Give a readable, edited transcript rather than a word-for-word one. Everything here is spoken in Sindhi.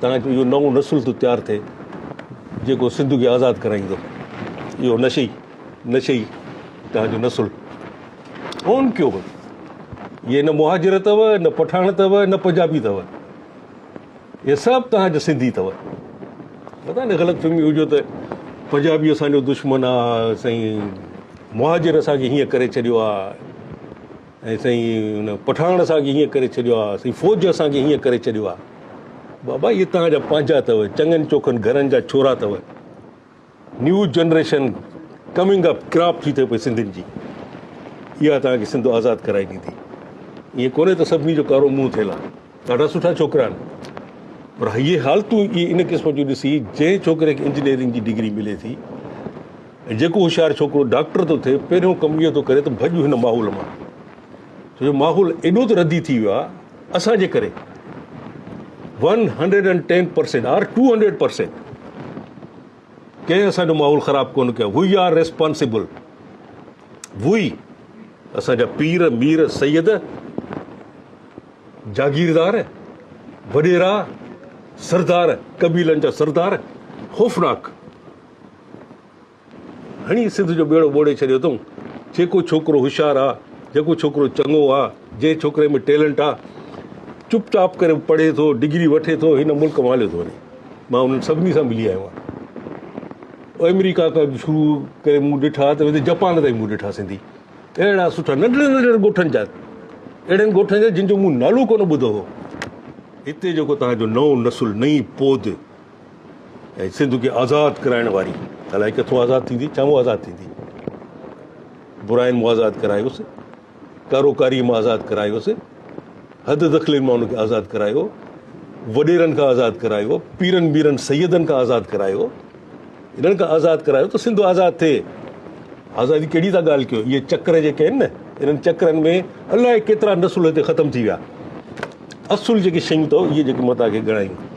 توهان جو اهو نئون نسل ٿو تيار ٿئي جيڪو سنڌ کي آزاد ڪرائيندو. اهو نشئي نشئي توهان جو نسل ڪون ڪيو به اهي نه مهاجر اٿو نه پٺاڻ اٿو نه پنجابي اٿو اهي سڀ توهان جا سنڌي اٿو. پتا نه غلط فهمي هجو ته پنجابي اسان جو دشمن آ سائين مهاجر اسان کي هيئن ڪري ڇڏيو آ ۽ سائين ان پٺاڻ اسان کي هيئن ڪري ڇڏيو آ سائين فوج اسان کي هيئن ڪري ڇڏيو آ بابا اهي توهان جا پنهنجا اٿو چڱن چوکن گهرن جا ڇورا اٿو new generation coming up crop ٿي ٿئي پئي سنڌين جي اها توهان کي سنڌ آزاد ڪرائي ڏيندي ائين ڪونهي ته سڀني جو ڪارو منهن ٿيل آ ڏاڍا سٺا ڇوڪرا آهن پر هي حالتون اهي ان قسم جون ڏسي جنهن ڇوڪري کي انجنيئرنگ جي ڊگري ملي ٿي ۽ جيڪو هوشيار ڇوڪرو ڊاڪٽر ٿو ٿئي پهريون ڪم اهو ٿو ڪري ته ڀڄ هن ماحول مان ڇو جو ماحول ايڏو ته ردي ٿي ويو آهي اسان جي ڪري 110% آر 200% ڪنهن اسان جو ماحول خراب ڪونه ڪيو وي آر ريسپانسبل وي اسان جا پير مير سيد جاگيردار وڏيرا سردار قبيلن جا سردار خوفناڪ هڻي سنڌ جو ٻيڙو ٻوڙي ڇڏيو اٿئون. جيڪو ڇوڪرو هوشيار آ، جيڪو ڇوڪرو چڱو آ، جنهن ڇوڪري ۾ ٽيلنٽ آ، چپ چاپ ڪري پڙهي ٿو، ڊگري وٺي ٿو، هن ملڪ مان هليو ٿو وڃي. مان انهن سڀني سان ملي آيو آهيان. آمريڪا کان شروع ڪري مون ڏٺا ته ويندي جپان تائين مون ڏٺا سنڌي اهڙا سٺا ننڍڙن ننڍڙن ڳوٺن جا اهڙن ڳوٺن جا جن جو مون نالو ڪونه ٻڌو هو. هتي جيڪو توهان جو نئون نسل، نئين پود، ۽ سنڌ کي آزاد ڪرائڻ واري الائي ڪٿو آزاد ٿيندي ڇا مون آزاد ٿيندي براين مون آزاد ڪرايوس ڪاروڪاري مان آزاد ڪرايوس حد دخلين مان ان کي آزاد ڪرايو وڏيرن کان آزاد ڪرايو پيرن ميرن سيدن کان آزاد ڪرايو انهن کان آزاد ڪرايو ته سنڌ آزاد ٿئي آزادي ڪهڙي ٿا ڳالهه ڪيو اهي چڪر جيڪي آهن نه انهن چڪرن ۾ الائي ڪيترا نسل هتي ختم ٿي ويا اصل جيڪي شيون اٿو اهي جيڪي مان توهان کي ڳڻايون.